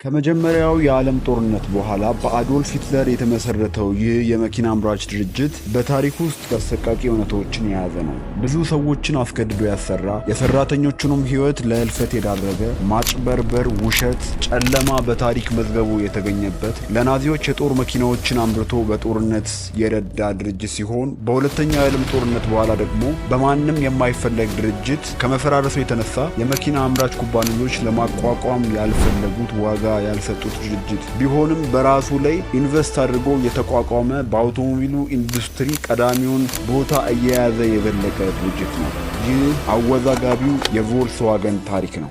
ከመጀመሪያው የዓለም ጦርነት በኋላ በአዶልፍ ሂትለር የተመሰረተው ይህ የመኪና አምራች ድርጅት በታሪክ ውስጥ አሰቃቂ እውነታዎችን የያዘ ነው። ብዙ ሰዎችን አስገድዶ ያሰራ፣ የሰራተኞቹንም ሕይወት ለህልፈት የዳረገ፣ ማጭበርበር፣ ውሸት፣ ጨለማ በታሪክ መዝገቡ የተገኘበት፣ ለናዚዎች የጦር መኪናዎችን አምርቶ በጦርነት የረዳ ድርጅት ሲሆን፣ በሁለተኛው የዓለም ጦርነት በኋላ ደግሞ በማንም የማይፈለግ ድርጅት ከመፈራረሱ የተነሳ የመኪና አምራች ኩባንያዎች ለማቋቋም ያልፈለጉት፣ ዋጋ ያልሰጡት ድርጅት ቢሆንም በራሱ ላይ invest አድርጎ የተቋቋመ፣ በአውቶሞቢሉ ኢንዱስትሪ ቀዳሚውን ቦታ እየያዘ የዘለቀ ድርጅት ነው። ይህ አወዛጋቢው የቮልስዋገን ታሪክ ነው።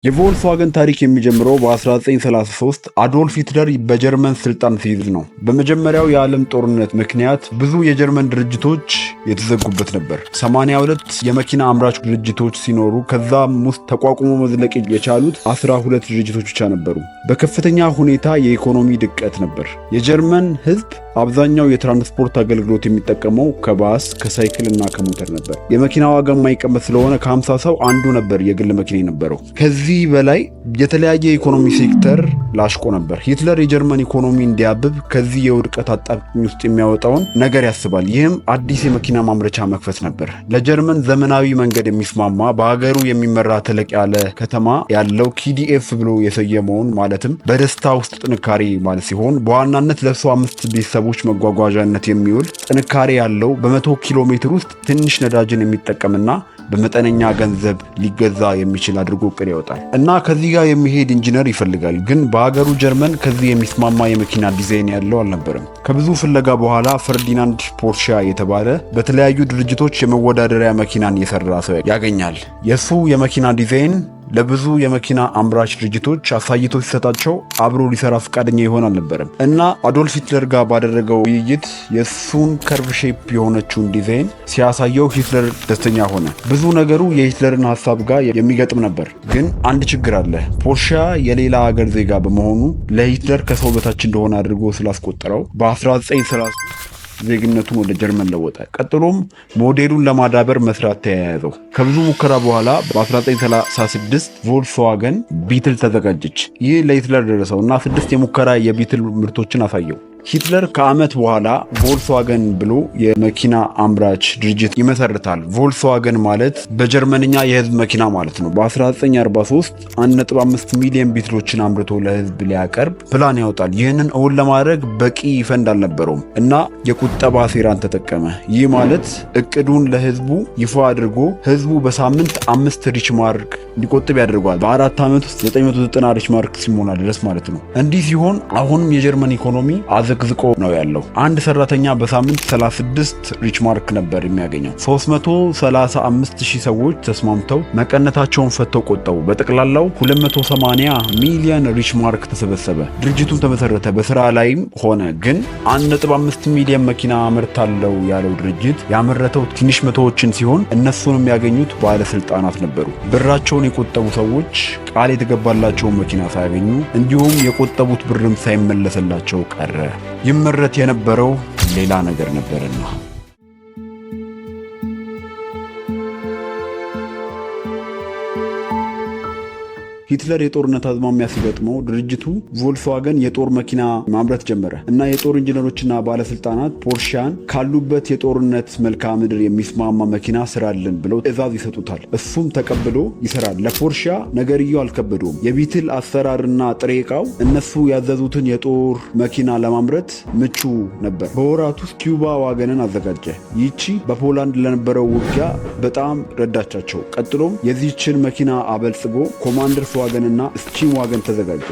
የቮልስዋገን ታሪክ የሚጀምረው በ1933 አዶልፍ ሂትለር በጀርመን ስልጣን ሲይዝ ነው። በመጀመሪያው የዓለም ጦርነት ምክንያት ብዙ የጀርመን ድርጅቶች የተዘጉበት ነበር። 82 የመኪና አምራች ድርጅቶች ሲኖሩ ከዛም ውስጥ ተቋቁሞ መዝለቅ የቻሉት 12 ድርጅቶች ብቻ ነበሩ። በከፍተኛ ሁኔታ የኢኮኖሚ ድቀት ነበር። የጀርመን ሕዝብ አብዛኛው የትራንስፖርት አገልግሎት የሚጠቀመው ከባስ፣ ከሳይክል እና ከሞተር ነበር። የመኪና ዋጋ የማይቀመስ ስለሆነ ከ50 ሰው አንዱ ነበር የግል መኪና የነበረው። ከዚህ በላይ የተለያየ የኢኮኖሚ ሴክተር ላሽቆ ነበር። ሂትለር የጀርመን ኢኮኖሚ እንዲያብብ ከዚህ የውድቀት አጣብቂኝ ውስጥ የሚያወጣውን ነገር ያስባል። ይህም አዲስ የመኪና ማምረቻ መክፈት ነበር። ለጀርመን ዘመናዊ መንገድ የሚስማማ፣ በሀገሩ የሚመራ፣ ተለቅ ያለ ከተማ ያለው፣ ኪዲኤፍ ብሎ የሰየመውን፣ ማለትም በደስታ ውስጥ ጥንካሬ ማለት ሲሆን፣ በዋናነት ለሱ አምስት ቤተሰቦች መጓጓዣነት የሚውል፣ ጥንካሬ ያለው፣ በ100 ኪሎ ሜትር ውስጥ ትንሽ ነዳጅን የሚጠቀምና በመጠነኛ ገንዘብ ሊገዛ የሚችል አድርጎ እቅድ ያወጣል እና ከዚህ ጋር የሚሄድ ኢንጂነር ይፈልጋል። ግን በሀገሩ ጀርመን ከዚህ የሚስማማ የመኪና ዲዛይን ያለው አልነበረም። ከብዙ ፍለጋ በኋላ ፈርዲናንድ ፖርሻ የተባለ በተለያዩ ድርጅቶች የመወዳደሪያ መኪናን የሰራ ሰው ያገኛል። የእሱ የመኪና ዲዛይን ለብዙ የመኪና አምራች ድርጅቶች አሳይቶ ሲሰጣቸው አብሮ ሊሰራ ፈቃደኛ ይሆን አልነበረም እና አዶልፍ ሂትለር ጋር ባደረገው ውይይት የእሱን curve shape የሆነችውን ዲዛይን ሲያሳየው ሂትለር ደስተኛ ሆነ። ብዙ ነገሩ የሂትለርን ሀሳብ ጋር የሚገጥም ነበር። ግን አንድ ችግር አለ። ፖርሻ የሌላ ሀገር ዜጋ በመሆኑ ለሂትለር ከሰው በታች እንደሆነ አድርጎ ስላስቆጠረው በ1930 ዜግነቱን ወደ ጀርመን ለወጠ። ቀጥሎም ሞዴሉን ለማዳበር መስራት ተያያዘው። ከብዙ ሙከራ በኋላ በ1936 ቮልስዋገን ቢትል ተዘጋጀች። ይህ ለሂትለር ደረሰው እና ስድስት የሙከራ የቢትል ምርቶችን አሳየው። ሂትለር ከዓመት በኋላ ቮልስዋገን ብሎ የመኪና አምራች ድርጅት ይመሰርታል። ቮልስዋገን ማለት በጀርመንኛ የህዝብ መኪና ማለት ነው። በ1943 1.5 ሚሊዮን ቢትሎችን አምርቶ ለህዝብ ሊያቀርብ ፕላን ያወጣል። ይህንን እውን ለማድረግ በቂ ፈንድ አልነበረውም እና የቁጠባ ሴራን ተጠቀመ። ይህ ማለት እቅዱን ለህዝቡ ይፋ አድርጎ ህዝቡ በሳምንት 5 ሪች ማርክ እንዲቆጥብ ያደርገዋል። በ4 ዓመት ውስጥ 990 ሪች ማርክ ሲሞላ ድረስ ማለት ነው። እንዲህ ሲሆን አሁንም የጀርመን ኢኮኖሚ አዘቅዝቆ ነው ያለው። አንድ ሰራተኛ በሳምንት 36 ሪች ማርክ ነበር የሚያገኘው። 335 ሺህ ሰዎች ተስማምተው መቀነታቸውን ፈተው ቆጠቡ። በጠቅላላው 280 ሚሊዮን ሪች ማርክ ተሰበሰበ። ድርጅቱም ተመሰረተ፣ በስራ ላይም ሆነ። ግን 1.5 ሚሊዮን መኪና አመርታለው ያለው ድርጅት ያመረተው ትንሽ መቶዎችን ሲሆን እነሱንም ያገኙት ባለስልጣናት ነበሩ። ብራቸውን የቆጠቡ ሰዎች ቃል የተገባላቸውን መኪና ሳያገኙ እንዲሁም የቆጠቡት ብርም ሳይመለስላቸው ቀረ። ይመረት የነበረው ሌላ ነገር ነበርና። ሂትለር የጦርነት አዝማሚያ ሲገጥመው ድርጅቱ ቮልስዋገን የጦር መኪና ማምረት ጀመረ እና የጦር ኢንጂነሮችና ባለስልጣናት ፖርሻን ካሉበት የጦርነት መልክዓ ምድር የሚስማማ መኪና ስራልን ብለው ትዕዛዝ ይሰጡታል። እሱም ተቀብሎ ይሰራል። ለፖርሻ ነገርየው አልከበደውም። የቢትል አሰራርና ጥሬ ዕቃው እነሱ ያዘዙትን የጦር መኪና ለማምረት ምቹ ነበር። በወራት ውስጥ ኪዩባ ዋገንን አዘጋጀ። ይቺ በፖላንድ ለነበረው ውጊያ በጣም ረዳቻቸው። ቀጥሎም የዚህችን መኪና አበልጽጎ ኮማንደር ዋገን እና ስቲም ዋገን ተዘጋጀ።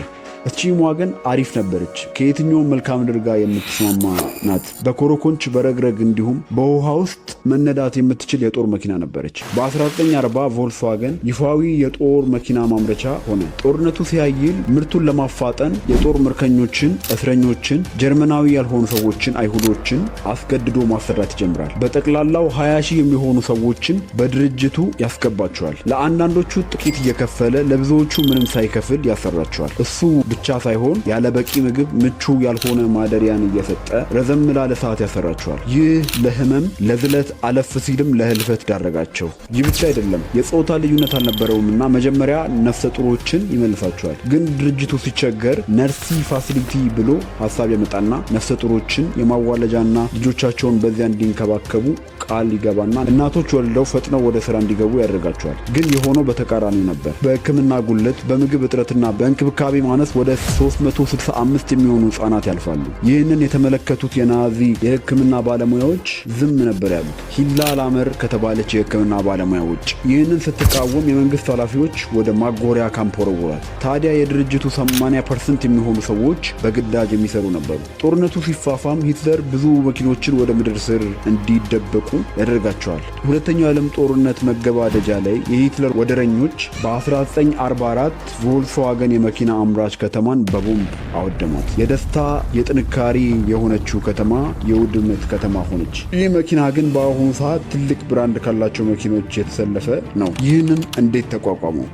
ስቲም ዋገን አሪፍ ነበረች። ከየትኛውም መልክዓ ምድር ጋር የምትስማማ ናት። በኮረኮንች፣ በረግረግ እንዲሁም በውሃ ውስጥ መነዳት የምትችል የጦር መኪና ነበረች። በ1940 ቮልስዋገን ይፋዊ የጦር መኪና ማምረቻ ሆነ። ጦርነቱ ሲያይል ምርቱን ለማፋጠን የጦር ምርኮኞችን፣ እስረኞችን፣ ጀርመናዊ ያልሆኑ ሰዎችን፣ አይሁዶችን አስገድዶ ማሰራት ይጀምራል። በጠቅላላው 20 ሺህ የሚሆኑ ሰዎችን በድርጅቱ ያስገባቸዋል። ለአንዳንዶቹ ጥቂት እየከፈለ ለብዙዎቹ ምንም ሳይከፍል ያሰራቸዋል። እሱ ብቻ ብቻ ሳይሆን ያለ በቂ ምግብ፣ ምቹ ያልሆነ ማደሪያን እየሰጠ ረዘም ላለ ሰዓት ያሰራቸዋል። ይህ ለህመም፣ ለዝለት፣ አለፍ ሲልም ለህልፈት ዳረጋቸው። ይህ ብቻ አይደለም፣ የጾታ ልዩነት አልነበረውምና መጀመሪያ ነፍሰ ጡሮችን ይመልሳቸዋል። ግን ድርጅቱ ሲቸገር nursery facility ብሎ ሀሳብ ያመጣና ነፍሰ ጡሮችን የማዋለጃና ልጆቻቸውን በዚያ እንዲንከባከቡ ቃል ይገባና እናቶች ወልደው ፈጥነው ወደ ስራ እንዲገቡ ያደርጋቸዋል። ግን የሆነው በተቃራኒው ነበር። በሕክምና ጉድለት፣ በምግብ እጥረትና በእንክብካቤ ማነስ ወደ 365 የሚሆኑ ህጻናት ያልፋሉ። ይህንን የተመለከቱት የናዚ የሕክምና ባለሙያዎች ዝም ነበር ያሉት፣ ሂላ ላመር ከተባለች የሕክምና ባለሙያ ውጭ። ይህንን ስትቃወም የመንግስት ኃላፊዎች ወደ ማጎሪያ ካምፕ ወረወሯት። ታዲያ የድርጅቱ 80% የሚሆኑ ሰዎች በግዳጅ የሚሰሩ ነበሩ። ጦርነቱ ሲፋፋም ሂትለር ብዙ መኪኖችን ወደ ምድር ስር እንዲደበቁ ያደርጋቸዋል። ሁለተኛው የዓለም ጦርነት መገባደጃ ላይ የሂትለር ወደረኞች በ1944 ቮልስዋገን የመኪና አምራች ከተማን በቦምብ አወደሟት። የደስታ የጥንካሬ የሆነችው ከተማ የውድመት ከተማ ሆነች። ይህ መኪና ግን በአሁኑ ሰዓት ትልቅ brand ካላቸው መኪኖች የተሰለፈ ነው። ይህንን እንዴት ተቋቋመው?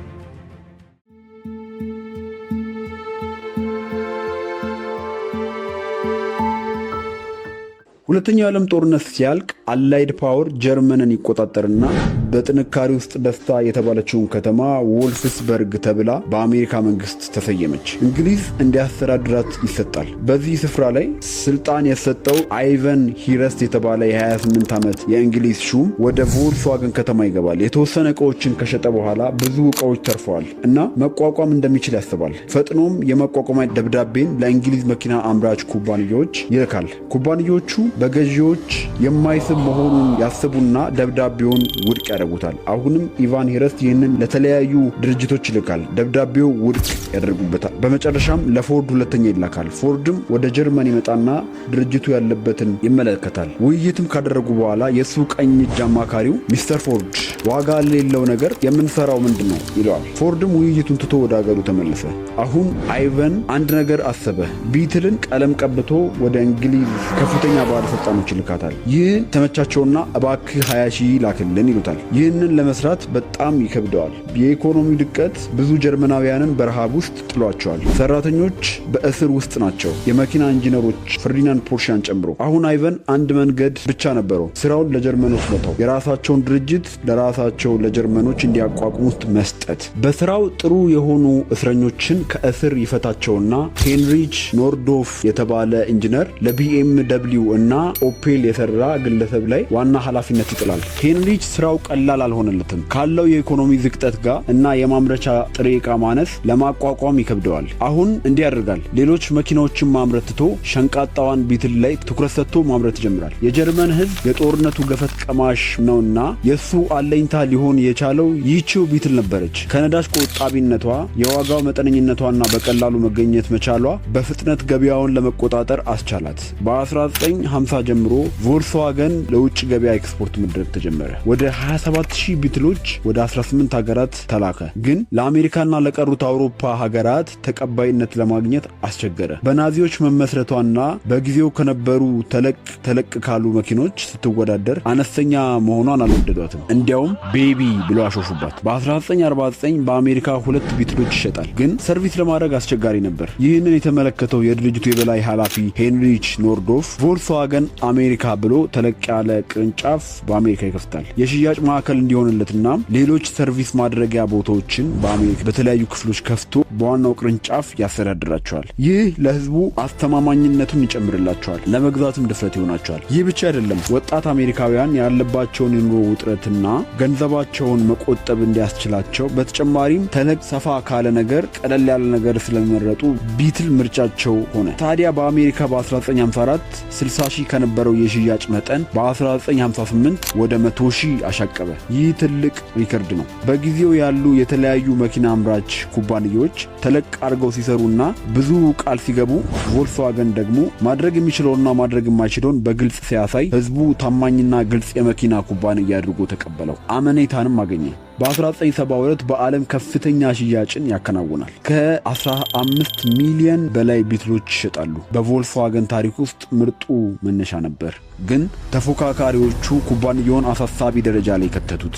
ሁለተኛው የዓለም ጦርነት ሲያልቅ Allied Power ጀርመንን ይቆጣጠርና በጥንካሬ ውስጥ ደስታ የተባለችውን ከተማ ወልፍስበርግ ተብላ በአሜሪካ መንግስት ተሰየመች። እንግሊዝ እንዲያስተዳድራት ይሰጣል። በዚህ ስፍራ ላይ ስልጣን የተሰጠው አይቨን ሂረስት የተባለ የ28 ዓመት የእንግሊዝ ሹም ወደ ቮልስዋገን ከተማ ይገባል። የተወሰነ እቃዎችን ከሸጠ በኋላ ብዙ እቃዎች ተርፈዋል እና መቋቋም እንደሚችል ያስባል። ፈጥኖም የማቋቋሚያ ደብዳቤን ለእንግሊዝ መኪና አምራች ኩባንያዎች ይልካል። ኩባንያዎቹ በገዢዎች የማይስብ መሆኑን ያስቡና ደብዳቤውን ውድቅ ያደርጉታል። አሁንም ኢቫን ሂረስት ይህንን ለተለያዩ ድርጅቶች ይልካል። ደብዳቤው ውድቅ ያደርጉበታል። በመጨረሻም ለፎርድ ሁለተኛ ይላካል። ፎርድም ወደ ጀርመን ይመጣና ድርጅቱ ያለበትን ይመለከታል። ውይይትም ካደረጉ በኋላ የእሱ ቀኝ እጅ አማካሪው ሚስተር ፎርድ ዋጋ ለሌለው ነገር የምንሰራው ምንድን ነው ይለዋል። ፎርድም ውይይቱን ትቶ ወደ ሀገሩ ተመለሰ። አሁን አይቨን አንድ ነገር አሰበ። ቢትልን ቀለም ቀብቶ ወደ እንግሊዝ ከፍተኛ ባለስልጣኖች ይልካታል። ይህ ተመቻቸውና እባክህ 20 ሺህ ላክልን ይሉታል። ይህንን ለመስራት በጣም ይከብደዋል። የኢኮኖሚ ድቀት ብዙ ጀርመናውያንን በረሃብ ውስጥ ጥሏቸዋል። ሰራተኞች በእስር ውስጥ ናቸው፣ የመኪና ኢንጂነሮች ፈርዲናንድ ፖርሻን ጨምሮ። አሁን አይቨን አንድ መንገድ ብቻ ነበረው፣ ስራውን ለጀርመኖች መተው፣ የራሳቸውን ድርጅት ለራሳቸው ለጀርመኖች እንዲያቋቁሙት መስጠት። በስራው ጥሩ የሆኑ እስረኞችን ከእስር ይፈታቸውና ሄንሪች ኖርዶፍ የተባለ ኢንጂነር ለቢኤም ደብሊው እና ኦፔል የሰራ ግለሰብ ላይ ዋና ኃላፊነት ይጥላል። ሄንሪች ስራው ቀላል አልሆነለትም። ካለው የኢኮኖሚ ዝቅጠት ጋር እና የማምረቻ ጥሬ ዕቃ ማነስ ለማቋቋም ይከብደዋል። አሁን እንዲህ ያደርጋል። ሌሎች መኪናዎችን ማምረት ትቶ ሸንቃጣዋን ቢትል ላይ ትኩረት ሰጥቶ ማምረት ይጀምራል። የጀርመን ሕዝብ የጦርነቱ ገፈት ቀማሽ ነውና የእሱ አለኝታ ሊሆን የቻለው ይህችው ቢትል ነበረች። ከነዳጅ ቆጣቢነቷ፣ የዋጋው መጠነኝነቷና በቀላሉ መገኘት መቻሏ በፍጥነት ገበያውን ለመቆጣጠር አስቻላት። በ1950 ጀምሮ ቮልስዋገን ለውጭ ገበያ ኤክስፖርት መድረግ ተጀመረ። ወደ 27000 ቢትሎች ወደ 18 ሀገራት ተላከ። ግን ለአሜሪካና ለቀሩት አውሮፓ ሀገራት ተቀባይነት ለማግኘት አስቸገረ። በናዚዎች መመስረቷና በጊዜው ከነበሩ ተለቅ ተለቅ ካሉ መኪኖች ስትወዳደር አነስተኛ መሆኗን አልወደዷትም። እንዲያውም baby ብሎ አሾፉባት። በ1949 በአሜሪካ ሁለት ቢትሎች ይሸጣል፣ ግን service ለማድረግ አስቸጋሪ ነበር። ይህንን የተመለከተው የድርጅቱ የበላይ ኃላፊ ሄንሪች ኖርዶፍ ቮልስዋገን አሜሪካ ብሎ ተለቅ ያለ ቅርንጫፍ በአሜሪካ ይከፍታል። የሽያጭ ማዕከል እንዲሆንለትና ሌሎች service ማድረጊያ ቦታዎችን በአሜሪካ በተለያዩ ክፍሎች ከፍቶ በዋናው ቅርንጫፍ ያስተዳድራቸዋል። ይህ ለሕዝቡ አስተማማኝነቱን ይጨምርላቸዋል፣ ለመግዛትም ድፍረት ይሆናቸዋል። ይህ ብቻ አይደለም፣ ወጣት አሜሪካውያን ያለባቸውን የኑሮ ውጥረትና ገንዘባቸውን መቆጠብ እንዲያስችላቸው በተጨማሪም ተለቅ ሰፋ ካለ ነገር ቀለል ያለ ነገር ስለመረጡ ቢትል ምርጫቸው ሆነ። ታዲያ በአሜሪካ በ1954 60 ሺህ ከነበረው የሽያጭ መጠን በ1958 ወደ 100 ሺህ አሻቀበ። ይህ ትልቅ ሪከርድ ነው። በጊዜው ያሉ የተለያዩ መኪና አምራች ኩባንያዎች ተለቅ አድርገው ሲሰሩና ብዙ ቃል ሲገቡ፣ ቮልስዋገን ደግሞ ማድረግ የሚችለውና ማድረግ የማይችለውን በግልጽ ሲያሳይ ህዝቡ ታማኝና ግልጽ የመኪና ኩባንያ አድርጎ ተቀበለው፣ አመኔታንም አገኘ። በ1972 በዓለም ከፍተኛ ሽያጭን ያከናውናል። ከ15 ሚሊዮን በላይ ቢትሎች ይሸጣሉ። በቮልስዋገን ታሪክ ውስጥ ምርጡ መነሻ ነበር። ግን ተፎካካሪዎቹ ኩባንያውን አሳሳቢ ደረጃ ላይ ከተቱት።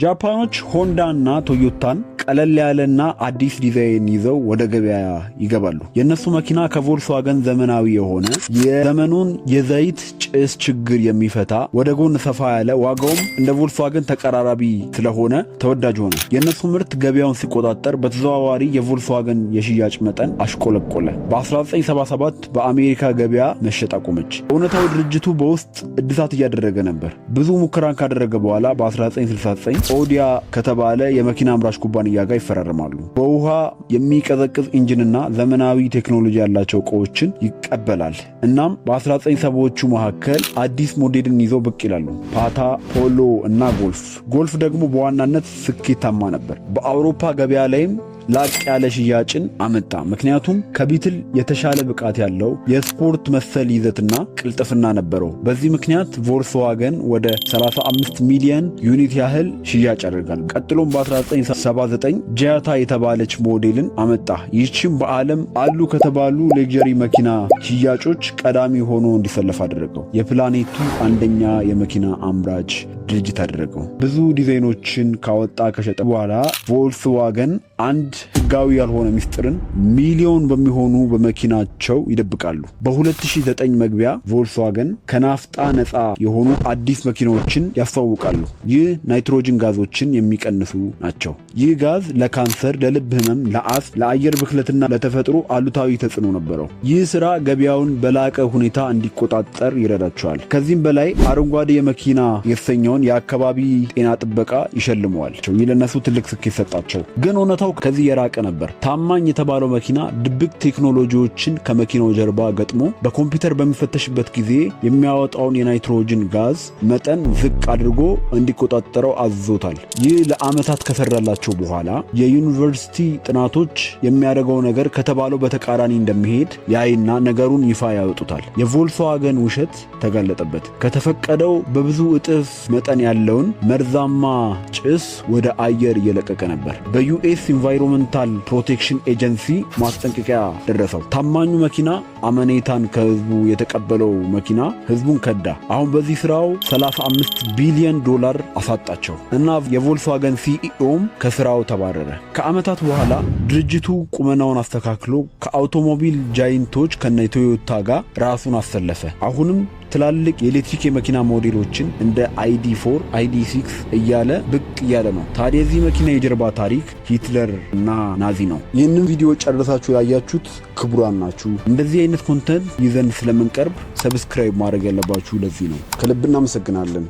ጃፓኖች ሆንዳ እና ቶዮታን ቀለል ያለና አዲስ ዲዛይን ይዘው ወደ ገበያ ይገባሉ። የእነሱ መኪና ከቮልስዋገን ዘመናዊ የሆነ፣ የዘመኑን የዘይት ጭስ ችግር የሚፈታ፣ ወደ ጎን ሰፋ ያለ፣ ዋጋውም እንደ ቮልስዋገን ተቀራራቢ ስለሆነ ተወዳጅ ሆነ። የእነሱ ምርት ገበያውን ሲቆጣጠር በተዘዋዋሪ የቮልስዋገን የሽያጭ መጠን አሽቆለቆለ። በ1977 በአሜሪካ ገበያ መሸጥ አቆመች። እውነታው ድርጅቱ በውስጥ እድሳት እያደረገ ነበር። ብዙ ሙከራን ካደረገ በኋላ በ1969 ኦዲያ ከተባለ የመኪና አምራች ኩባንያ ጋር ይፈራረማሉ። በውሃ የሚቀዘቅዝ engine ና ዘመናዊ ቴክኖሎጂ ያላቸው እቃዎችን ይቀበላል። እናም በ1970ዎቹ መካከል አዲስ ሞዴልን ይዘው ብቅ ይላሉ። ፓታ፣ ፖሎ እና ጎልፍ። ጎልፍ ደግሞ በዋናነት ስኬታማ ነበር። በአውሮፓ ገበያ ላይም ላቅ ያለ ሽያጭን አመጣ። ምክንያቱም ከቢትል የተሻለ ብቃት ያለው የስፖርት መሰል ይዘትና ቅልጥፍና ነበረው። በዚህ ምክንያት ቮልስዋገን ወደ 35 ሚሊዮን unit ያህል ሽያጭ ያደርጋል። ቀጥሎም በ1979 ጄታ የተባለች ሞዴልን አመጣ። ይህችም በዓለም አሉ ከተባሉ luxury መኪና ሽያጮች ቀዳሚ ሆኖ እንዲሰለፍ አደረገው። የፕላኔቱ አንደኛ የመኪና አምራች ድርጅት አደረገው። ብዙ ዲዛይኖችን ካወጣ ከሸጠ በኋላ ቮልስዋገን አንድ ህጋዊ ያልሆነ ሚስጥርን ሚሊዮን በሚሆኑ በመኪናቸው ይደብቃሉ። በ2009 መግቢያ ቮልስዋገን ከናፍጣ ነፃ የሆኑ አዲስ መኪናዎችን ያስተዋውቃሉ። ይህ ናይትሮጅን ጋዞችን የሚቀንሱ ናቸው። ይህ ጋዝ ለካንሰር፣ ለልብ ህመም፣ ለአስም፣ ለአየር ብክለትና ለተፈጥሮ አሉታዊ ተጽዕኖ ነበረው። ይህ ስራ ገበያውን በላቀ ሁኔታ እንዲቆጣጠር ይረዳቸዋል። ከዚህም በላይ አረንጓዴ የመኪና የተሰኘውን የአካባቢ ጤና ጥበቃ ይሸልመዋል። ይህ ለእነሱ ትልቅ ስኬት ሰጣቸው። ግን እውነታው ከዚህ የራቀ ነበር። ታማኝ የተባለው መኪና ድብቅ ቴክኖሎጂዎችን ከመኪናው ጀርባ ገጥሞ በኮምፒውተር በሚፈተሽበት ጊዜ የሚያወጣውን የናይትሮጅን ጋዝ መጠን ዝቅ አድርጎ እንዲቆጣጠረው አዞታል። ይህ ለዓመታት ከሰራላቸው በኋላ የዩኒቨርሲቲ ጥናቶች የሚያደርገው ነገር ከተባለው በተቃራኒ እንደሚሄድ ያይና ነገሩን ይፋ ያወጡታል። የቮልስዋገን ውሸት ተጋለጠበት። ከተፈቀደው በብዙ እጥፍ መጠን ያለውን መርዛማ ጭስ ወደ አየር እየለቀቀ ነበር። በ US Environmental Protection Agency ማስጠንቀቂያ ደረሰው። ታማኙ መኪና፣ አመኔታን ከህዝቡ የተቀበለው መኪና ህዝቡን ከዳ። አሁን በዚህ ስራው 35 ቢሊዮን ዶላር አሳጣቸው እና የቮልስዋገን CEO ም ከስራው ተባረረ። ከዓመታት በኋላ ድርጅቱ ቁመናውን አስተካክሎ ከአውቶሞቢል giant ኦች ከነ ቶዮታ ጋር ራሱን አሰለፈ። አሁንም ትላልቅ የኤሌክትሪክ የመኪና ሞዴሎችን እንደ ID 4፣ ID 6 እያለ ብቅ እያለ ነው። ታዲያ የዚህ መኪና የጀርባ ታሪክ ሂትለር እና ናዚ ነው። ይህንን ቪዲዮ ጨርሳችሁ ያያችሁት ክቡራን ናችሁ። እንደዚህ አይነት content ይዘን ስለምንቀርብ subscribe ማድረግ ያለባችሁ ለዚህ ነው። ከልብ እናመሰግናለን።